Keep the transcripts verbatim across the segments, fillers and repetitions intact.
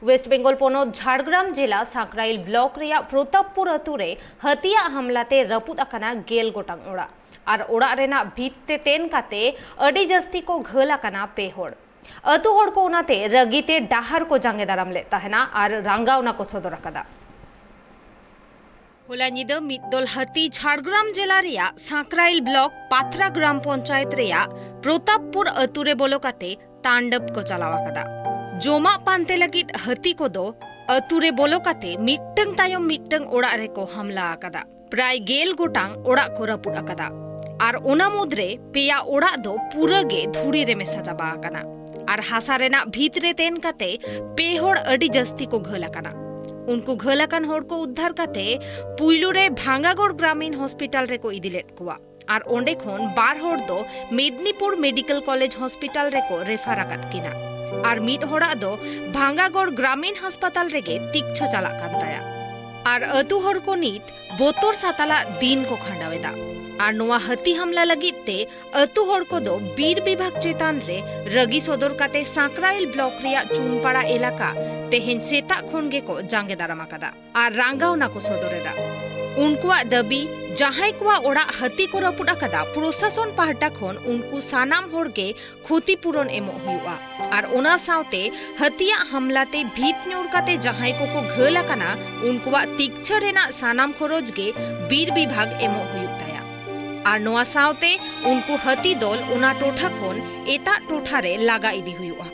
West Bengal ᱯᱚᱱᱚᱛ ᱡᱷᱟᱲᱜᱨᱟᱢ ᱡᱮᱞᱟ ᱥᱟᱸᱠᱨᱟᱭᱤᱞ block ᱨᱮᱭᱟᱜ ᱯᱨᱚᱛᱟᱯᱯᱩᱨ ᱟᱹᱛᱩ ᱨᱮ ᱦᱟᱹᱛᱤᱭᱟᱜ ᱦᱟᱢᱞᱟ ᱛᱮ ᱨᱟᱹᱯᱩᱫ ᱟᱠᱟᱱᱟ ᱜᱮᱞ ᱜᱚᱴᱟᱝ ᱚᱲᱟᱜ ᱟᱨ ᱚᱲᱟᱜ ᱨᱮᱱᱟᱜ ᱵᱷᱤᱛ ᱛᱮ ᱛᱮᱱ ᱠᱟᱛᱮ ᱟᱹᱰᱤ ᱡᱟᱹᱥᱛᱤ ᱠᱚ ᱜᱷᱟᱹᱞ ᱟᱠᱟᱱᱟ ᱯᱮ ᱦᱚᱲ᱾ ᱟᱹᱛᱩ ᱦᱚᱲ ᱠᱚ ᱚᱱᱟᱛᱮ ᱨᱟᱹᱜᱤ ᱛᱮ ᱰᱟᱦᱟᱨ ᱠᱚ ᱡᱟᱸᱜᱮ ᱫᱟᱨᱟᱢ ᱞᱮᱫ ᱛᱟᱦᱮᱱᱟ ᱟᱨ ᱨᱟᱸᱜᱟᱣᱱᱟ ᱠᱚ ᱥᱚᱫᱚᱨ ᱟᱠᱟᱫᱟ᱾ ᱦᱚᱞᱟ ᱧᱤᱫᱟᱹ ᱢᱤᱫ ᱫᱚᱞ ᱦᱟᱹᱛᱤ ᱡᱷᱟᱲᱜᱨᱟᱢ ᱡᱮᱞᱟ ᱨᱮᱭᱟᱜ ᱥᱟᱸᱠᱨᱟᱭᱤᱞ ᱵᱞᱚᱠ ᱯᱟᱛᱷᱨᱟ ᱜᱨᱟᱢ ᱯᱚᱧᱪᱟᱭᱮᱛ ᱨᱮᱭᱟᱜ ᱯᱨᱚᱛᱟᱯᱯᱩᱨ ᱟᱹᱛᱩ ᱨᱮ ᱵᱚᱞᱚ ᱠᱟᱛᱮ ᱛᱟᱱᱰᱚᱵ ᱠᱚ ᱪᱟᱞᱟᱣ ᱟᱠᱟᱫᱟ᱾ ᱡᱚᱢᱟᱜ ᱯᱟᱱᱛᱮ ᱞᱟᱹᱜᱤᱫ ᱦᱟᱹᱛᱤ ᱠᱚᱫᱚ ᱟᱹᱛᱩ ᱨᱮ ᱵᱚᱞᱚ ᱠᱟᱛᱮ ᱢᱤᱫᱴᱟᱝ ᱛᱟᱭᱚᱢ ᱢᱤᱫᱴᱟᱝ ᱚᱲᱟᱜ ᱨᱮᱠᱚ ᱦᱟᱢᱞᱟ ᱟᱠᱟᱫᱟ᱾ ᱯᱨᱟᱭ ᱜᱮᱞ ᱜᱚᱴᱟᱝ ᱚᱲᱟᱜ ᱠᱚ ᱨᱟᱹᱯᱩᱫ ᱟᱠᱟᱫᱟ ᱟᱨ ᱚᱱᱟ ᱢᱩᱫᱽᱨᱮ ᱯᱮᱭᱟ ᱚᱲᱟᱜ ᱫᱚ ᱯᱩᱨᱟᱹ ᱜᱮ ᱫᱷᱩᱲᱤ ᱨᱮ ᱢᱮᱥᱟ ᱪᱟᱵᱟ ᱟᱠᱟᱱᱟ ᱟᱨ ᱦᱟᱥᱟ ᱨᱮᱱᱟᱜ ᱵᱷᱤᱛ ᱨᱮ ᱛᱮᱱ ᱠᱟᱛᱮ ᱯᱮ ᱦᱚᱲ ᱟᱹᱰᱤ ᱡᱟᱹᱥᱛᱤ ᱠᱚ ᱜᱷᱟᱹᱞ ᱟᱠᱟᱱᱟ᱾ ᱩᱱᱠᱩ ᱜᱷᱟᱹᱞ ᱟᱠᱟᱱ ᱦᱚᱲ ᱠᱚ ᱩᱫᱽᱫᱷᱟᱨ ᱠᱟᱛᱮ ᱯᱩᱭᱞᱩ ᱨᱮ ᱵᱷᱟᱝᱜᱟᱜᱚᱲ ᱜᱨᱟᱢᱤᱱ ᱦᱚᱥᱯᱤᱴᱟᱞ ᱨᱮᱠᱚ ᱤᱫᱤ ᱞᱮᱫ ᱠᱚᱣᱟ ᱟᱨ ᱚᱸᱰᱮ ᱠᱷᱚᱱ ᱵᱟᱨ ᱦᱚᱲ ᱫᱚ ᱢᱮᱫᱽᱱᱤᱯᱩᱨ ᱢᱮᱰᱤᱠᱮᱞ ᱠᱚᱞᱮᱡᱽ ᱦᱚᱥᱯᱤᱴᱟᱞ ᱨᱮᱠᱚ ᱨᱮᱯᱷᱟᱨ ᱟᱠᱟᱫ ᱠᱤᱱᱟ ᱟᱨ ᱢᱤᱫ ᱦᱚᱲᱟᱜ ᱫᱚ ᱵᱷᱟᱝᱜᱟᱜᱚᱲ ᱜᱨᱟᱢᱤᱱ ᱦᱟᱥᱯᱟᱛᱟᱞ ᱨᱮᱜᱮ ᱛᱤᱠᱪᱷᱟᱹ ᱪᱟᱞᱟᱜ ᱠᱟᱱ ᱛᱟᱭᱟ᱾ ᱟᱨ ᱟᱹᱛᱩ ᱦᱚᱲ ᱠᱚ ᱱᱤᱛ ᱵᱚᱛᱚᱨ ᱥᱟᱛᱟᱞᱟᱜ ᱫᱤᱱ ᱠᱚ ᱠᱷᱟᱸᱰᱟᱣ ᱮᱫᱟ᱾ ᱟᱨ ᱱᱚᱣᱟ ᱦᱟᱹᱛᱤ ᱦᱟᱢᱞᱟ ᱞᱟᱹᱜᱤᱫ ᱛᱮ ᱟᱹᱛᱩ ᱦᱚᱲ ᱠᱚᱫᱚ ᱵᱤᱨ ᱵᱤᱵᱷᱟᱜᱽ ᱪᱮᱛᱟᱱ ᱨᱮ ᱨᱟᱹᱜᱤ ᱥᱚᱫᱚᱨ ᱠᱟᱛᱮ ᱥᱟᱸᱠᱨᱟᱭᱤᱞ ᱵᱞᱚᱠ ᱨᱮᱭᱟᱜ ᱪᱩᱱᱯᱟᱲᱟ ᱮᱞᱟᱠᱟ ᱛᱮᱦᱮᱧ ᱥᱮᱛᱟᱜ ᱠᱷᱚᱱ ᱜᱮᱠᱚ ᱡᱟᱸᱜᱮ ᱫᱟᱨᱟᱢ ᱟᱠᱟᱫᱟ ᱟᱨ ᱨᱟᱸᱜᱟᱣᱱᱟ ᱠᱚ ᱥᱚᱫᱚᱨ ᱮᱫᱟ᱾ ᱩᱱᱠᱩᱣᱟᱜ ᱫᱟᱹᱵᱤ, ᱡᱟᱦᱟᱸᱭ ᱠᱚᱣᱟᱜ ᱚᱲᱟᱜ ᱦᱟᱹᱛᱤ ᱠᱚ ᱨᱟᱹᱯᱩᱫ ᱟᱠᱟᱫᱟ, ᱯᱨᱚᱥᱟᱥᱚᱱ ᱯᱟᱦᱴᱟ ᱠᱷᱚᱱ ᱩᱱᱠᱩ ᱥᱟᱱᱟᱢ ᱦᱚᱲ ᱜᱮ ᱠᱷᱚᱛᱤ ᱯᱩᱨᱚᱱ ᱮᱢᱚᱜ ᱦᱩᱭᱩᱜᱼᱟ ᱟᱨ ᱚᱱᱟ ᱥᱟᱶᱛᱮ ᱦᱟᱹᱛᱤᱭᱟᱜ ᱦᱟᱢᱞᱟ ᱛᱮ ᱵᱷᱤᱛ ᱧᱩᱨ ᱠᱟᱛᱮ ᱡᱟᱦᱟᱸᱭ ᱠᱚᱠᱚ ᱜᱷᱟᱹᱞ ᱟᱠᱟᱱᱟ, ᱩᱱᱠᱩᱣᱟᱜ ᱛᱤᱠᱪᱷᱟᱹ ᱨᱮᱱᱟᱜ ᱥᱟᱱᱟᱢ ᱠᱷᱚᱨᱚᱪ ᱜᱮ ᱵᱤᱨ ᱵᱤᱵᱷᱟᱜᱽ ᱮᱢᱚᱜ ᱦᱩᱭᱩᱜ ᱛᱟᱭᱟ᱾ ᱟᱨ ᱱᱚᱣᱟ ᱥᱟᱶᱛᱮ ᱩᱱᱠᱩ ᱦᱟᱹᱛᱤ ᱫᱚᱞ ᱚᱱᱟ ᱴᱚᱴᱷᱟ ᱠᱷᱚᱱ ᱮᱴᱟᱜ ᱴᱚᱴᱷᱟ ᱨᱮ ᱞᱟᱜᱟ ᱤᱫᱤ ᱦᱩᱭᱩᱜᱼᱟ᱾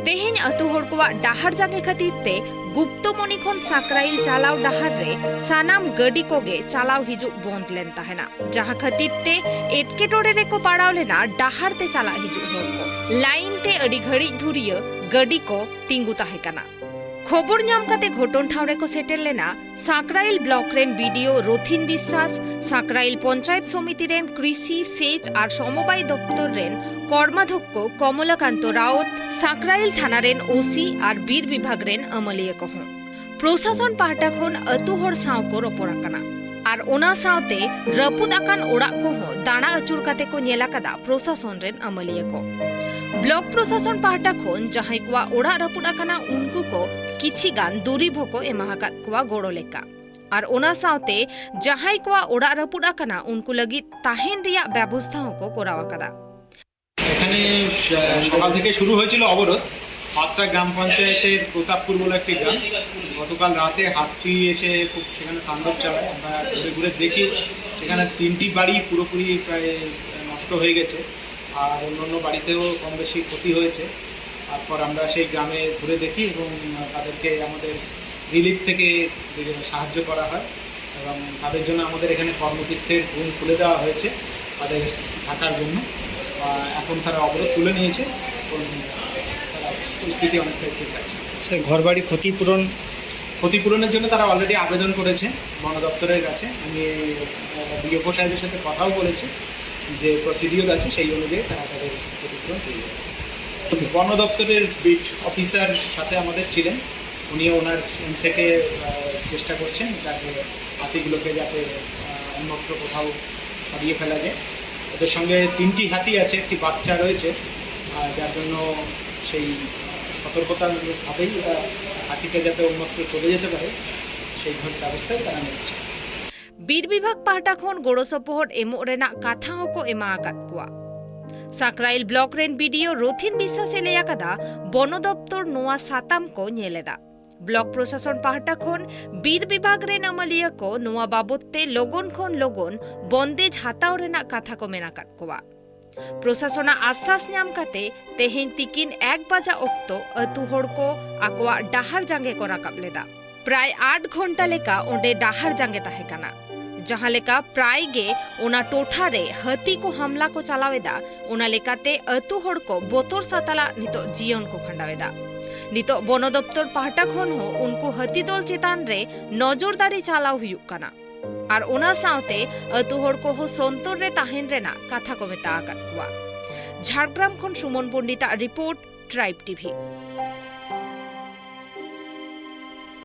ᱛᱮᱦᱮᱧ ᱟᱹᱛᱩ ᱦᱚᱲ ᱠᱚᱣᱟᱜ ᱰᱟᱦᱟᱨ ᱡᱟᱸᱜᱮ ᱠᱷᱟᱹᱛᱤᱨ ᱛᱮ ᱜᱩᱯᱛᱚᱢᱚᱱᱤ ᱠᱷᱚᱱ ᱥᱟᱸᱠᱨᱟᱭᱤᱞ ᱪᱟᱞᱟᱣ ᱰᱟᱦᱟᱨ ᱨᱮ ᱥᱟᱱᱟᱢ ᱜᱟᱹᱰᱤ ᱠᱚᱜᱮ ᱪᱟᱞᱟᱣ ᱦᱤᱡᱩᱜ ᱵᱚᱱᱫ ᱞᱮᱱ ᱛᱟᱦᱮᱱᱟ, ᱡᱟᱦᱟᱸ ᱠᱷᱟᱹᱛᱤᱨ ᱛᱮ ᱮᱴᱠᱮᱴᱚᱬᱮ ᱨᱮᱠᱚ ᱯᱟᱲᱟᱣ ᱞᱮᱱᱟ ᱰᱟᱦᱟᱨ ᱛᱮ ᱪᱟᱞᱟᱜ ᱦᱤᱡᱩᱜ ᱦᱚᱲ ᱠᱚ᱾ ᱞᱟᱭᱤᱱ ᱛᱮ ᱟᱹᱰᱤ ᱜᱷᱟᱹᱲᱤᱡ ᱫᱷᱩᱨᱤᱭᱟᱹ ᱜᱟᱹᱰᱤ ᱠᱚ ᱛᱤᱸᱜᱩ ᱛᱟᱦᱮᱸ ᱠᱟᱱᱟ᱾ ᱠᱷᱚᱵᱚᱨ ᱧᱟᱢ ᱠᱟᱛᱮ ᱜᱷᱚᱴᱚᱱ ᱴᱷᱟᱶ ᱨᱮᱠᱚ ᱥᱮᱴᱮᱨ ᱞᱮᱱᱟ ᱥᱟᱸᱠᱨᱟᱭᱤᱞ ᱵᱞᱚᱠ ᱨᱮᱱ ᱵᱤᱰᱤᱳ ᱨᱚᱛᱷᱤᱱ ᱵᱤᱥᱥᱟᱥ, ᱥᱟᱸᱠᱨᱟᱭᱤᱞ ᱯᱚᱧᱪᱟᱭᱮᱛ ᱥᱚᱢᱤᱛᱤ ᱨᱮᱱ ᱠᱨᱤᱥᱤ, ᱥᱮᱪ ᱟᱨ ᱥᱚᱢᱚᱵᱟᱭ ᱫᱚᱯᱛᱚᱨ ᱨᱮᱱ ᱠᱚᱨᱢᱟᱫᱷᱚᱠᱠᱚ ᱠᱚᱢᱚᱞᱟᱠᱟᱱᱛᱚ ᱨᱟᱣᱛ, ᱥᱟᱸᱠᱨᱟᱭᱤᱞ ᱛᱷᱟᱱᱟ ᱨᱮᱱ ᱳᱥᱤ ᱟᱨ ᱵᱤᱨ ᱵᱤᱵᱷᱟᱜᱽ ᱨᱮᱱ ᱟᱹᱢᱟᱹᱞᱤᱭᱟᱹ ᱠᱚᱦᱚᱸ᱾ ᱯᱨᱚᱥᱟᱥᱚᱱ ᱯᱟᱦᱴᱟ ᱠᱷᱚᱱ ᱟᱹᱛᱩ ᱦᱚᱲ ᱥᱟᱶ ᱠᱚ ᱨᱚᱯᱚᱲ ᱟᱠᱟᱱᱟ ᱟᱨ ᱚᱱᱟ ᱥᱟᱶᱛᱮ ᱨᱟᱹᱯᱩᱫ ᱟᱠᱟᱱ ᱚᱲᱟᱜ ᱠᱚᱦᱚᱸ ᱫᱟᱬᱟ ᱟᱹᱪᱩᱨ ᱠᱟᱛᱮ ᱠᱚ ᱧᱮᱞ ᱟᱠᱟᱫᱟ ᱯᱨᱚᱥᱟᱥᱚᱱ ᱨᱮᱱ ᱟᱹᱢᱟᱹᱞᱤᱭᱟᱹ ᱠᱚ᱾ ᱵᱞᱚᱠ ᱯᱨᱚᱥᱟᱥᱚᱱ ᱯᱟᱦᱴᱟ ᱠᱷᱚᱱ ᱡᱟᱦᱟᱸᱭ ᱠᱚᱣᱟᱜ ᱚᱲᱟᱜ ᱨᱟᱹᱯᱩᱫ ᱟᱠᱟᱱᱟ, ᱩᱱᱠᱩ ᱠᱚ ᱠᱤᱪᱷᱤ ᱜᱟᱱ ᱫᱩᱨᱤᱵᱽ ᱦᱚᱸᱠᱚ ᱮᱢᱟ ᱟᱠᱟᱫ ᱠᱚᱣᱟ ᱜᱚᱲᱚ ᱞᱮᱠᱟ᱾ ᱟᱨ ᱚᱱᱟ ᱥᱟᱶᱛᱮ ᱡᱟᱦᱟᱸᱭ ᱠᱚᱣᱟᱜ ᱚᱲᱟᱜ ᱨᱟᱹᱯᱩᱫ ᱟᱠᱟᱱᱟ, ᱩᱱᱠᱩ ᱞᱟᱹᱜᱤᱫ ᱛᱟᱦᱮᱸᱱ ᱨᱮᱭᱟᱜ ᱵᱮᱵᱚᱥᱛᱷᱟ ᱦᱚᱸᱠᱚ ᱠᱚᱨᱟᱣ ᱟᱠᱟᱫᱟ᱾ এখানে আহ, সকাল থেকে শুরু হয়েছিল অবরোধ। পাত্রা গ্রাম পঞ্চায়েতের প্রতাপপুর বলে একটি গ্রাম, গতকাল রাতে হাতি এসে খুব সেখানে তাণ্ডব চালায়। আমরা ঘুরে ঘুরে দেখি, সেখানে তিনটি বাড়ি পুরোপুরি প্রায় নষ্ট হয়ে গেছে, আর অন্যান্য বাড়িতেও কম বেশি ক্ষতি হয়েছে। তারপর আমরা সেই গ্রামে ঘুরে দেখি এবং তাদেরকে আমাদের রিলিফ থেকে সাহায্য করা হয় এবং তাদের জন্য আমাদের এখানে কর্মক্ষেত্রের রুম খুলে দেওয়া হয়েছে তাদের থাকার জন্য। আহ, এখন তারা অবরোধ তুলে নিয়েছে এবং তারা পরিস্থিতি অনেকটাই ঠিক আছে। স্যার, ঘরবাড়ি ক্ষতিপূরণ ক্ষতিপূরণের জন্য তারা অলরেডি আবেদন করেছে বন দপ্তরের কাছে। আমি বিএফও সাহেবের সাথে কথাও বলেছি, যে প্রসিডিওর আছে সেই অনুযায়ী তারা তাদের ক্ষতিপূরণ পেয়ে যাবে। বন দপ্তরের বিট অফিসার সাথে আমাদের ছিলেন, উনিও ওনার এন্ড থেকে আহ, চেষ্টা করছেন যাতে হাতিগুলোকে যাতে আহ, অন্যত্র কোথাও সরিয়ে ফেলা যায়। ওদের সঙ্গে তিনটি হাতি আছে, একটি বাচ্চা রয়েছে, আহ, যার জন্য সেই সতর্কতাভাবেই আহ, হাতিটা যাতে অন্যত্র চলে যেতে পারে সেই ধরনের ব্যবস্থাই তারা নিচ্ছে। ᱵᱤᱨ ᱵᱤᱵᱷᱟᱜᱽ ᱯᱟᱦᱴᱟ ᱠᱷᱚᱱ ᱜᱚᱲᱚ ᱥᱚᱯᱚᱦᱚᱫ ᱮᱢᱚᱜ ᱨᱮᱱᱟᱜ ᱠᱟᱛᱷᱟ ᱦᱚᱸᱠᱚ ᱮᱢᱟ ᱟᱠᱟᱫ ᱠᱚᱣᱟ᱾ ᱥᱟᱸᱠᱨᱟᱭᱤᱞ ᱵᱞᱚᱠ ᱨᱮᱱ ᱵᱤᱰᱤᱳ ᱨᱚᱛᱷᱤᱱ ᱵᱤᱥᱣᱟᱥ ᱮ ᱞᱟᱹᱭ ᱟᱠᱟᱫᱟ, ᱵᱚᱱᱚ ᱫᱚᱯᱛᱚᱨ ᱱᱚᱣᱟ ᱥᱟᱛᱟᱢ ᱠᱚ ᱧᱮᱞ ᱮᱫᱟ᱾ ᱵᱞᱚᱠ ᱯᱨᱚᱥᱟᱥᱚᱱ ᱯᱟᱦᱴᱟ ᱠᱷᱚᱱ ᱵᱤᱨ ᱵᱤᱵᱷᱟᱜᱽ ᱨᱮᱱ ᱟᱹᱢᱟᱹᱞᱤᱭᱟᱹ ᱠᱚ ᱱᱚᱣᱟ ᱵᱟᱵᱚᱛ ᱛᱮ ᱞᱚᱜᱚᱱ ᱠᱷᱚᱱ ᱞᱚᱜᱚᱱ ᱵᱚᱱᱫᱮᱡᱽ ᱦᱟᱛᱟᱣ ᱨᱮᱱᱟᱜ ᱠᱟᱛᱷᱟ ᱠᱚ ᱢᱮᱱ ᱟᱠᱟᱫ ᱠᱚᱣᱟ᱾ ᱯᱨᱚᱥᱟᱥᱚᱱᱟᱜ ᱟᱥᱥᱟᱥ ᱧᱟᱢ ᱠᱟᱛᱮ ᱛᱮᱦᱮᱧ ᱛᱤᱠᱤᱱ ᱮᱠ ᱵᱟᱡᱟ ᱚᱠᱛᱚ ᱟᱹᱛᱩ ᱦᱚᱲ ᱠᱚ ᱟᱠᱚᱣᱟᱜ ᱰᱟᱦᱟᱨ ᱡᱟᱸᱜᱮ ᱠᱚ ᱨᱟᱠᱟᱵ ᱞᱮᱫᱟ᱾ ᱯᱨᱟᱭ ᱟᱴ ᱜᱷᱚᱱᱴᱟ ᱞᱮᱠᱟ ᱚᱸᱰᱮ ᱰᱟᱦᱟᱨ ᱡᱟᱸᱜᱮ ᱛᱟᱦᱮᱸ ᱠᱟᱱᱟ᱾ ᱡᱟᱦᱟᱸ ᱞᱮᱠᱟ ᱯᱨᱟᱭ ᱜᱮ ᱚᱱᱟ ᱴᱚᱴᱷᱟ ᱨᱮ ᱦᱟᱹᱛᱤ ᱠᱚ ᱦᱟᱢᱞᱟ ᱠᱚ ᱪᱟᱞᱟᱣ ᱮᱫᱟ, ᱚᱱᱟ ᱞᱮᱠᱟᱛᱮ ᱟᱹᱛᱩ ᱦᱚᱲ ᱠᱚ ᱵᱚᱛᱚᱨ ᱥᱟᱛᱟᱞᱟᱜ ᱱᱤᱛᱚᱜ ᱡᱤᱭᱚᱱ ᱠᱚ ᱠᱷᱟᱸᱰᱟᱣ ᱮᱫᱟ᱾ ᱱᱤᱛᱚᱜ ᱵᱚᱱᱚ ᱫᱚᱯᱛᱚᱨ ᱯᱟᱦᱴᱟ ᱠᱷᱚᱱ ᱦᱚᱸ ᱩᱱᱠᱩ ᱦᱟᱹᱛᱤ ᱫᱚᱞ ᱪᱮᱛᱟᱱ ᱨᱮ ᱱᱚᱡᱚᱨᱫᱟᱨᱤ ᱪᱟᱞᱟᱣ ᱦᱩᱭᱩᱜ ᱠᱟᱱᱟ᱾ ᱟᱨ ᱚᱱᱟ ᱥᱟᱶᱛᱮ ᱟᱹᱛᱩ ᱦᱚᱲ ᱠᱚᱦᱚᱸ ᱥᱚᱱᱛᱚᱨ ᱨᱮ ᱛᱟᱦᱮᱱ ᱨᱮᱱᱟᱜ ᱠᱟᱛᱷᱟ ᱠᱚ ᱢᱮᱛᱟ ᱟᱠᱟᱫ ᱠᱚᱣᱟ᱾ ᱡᱷᱟᱲᱜᱨᱟᱢ ᱠᱷᱚᱱ ᱥᱩᱢᱚᱱ ᱯᱚᱱᱰᱤᱛᱟᱜ ᱨᱤᱯᱳᱨᱴ, ᱴᱨᱟᱭᱤᱵᱽ ᱴᱤᱵᱷᱤ᱾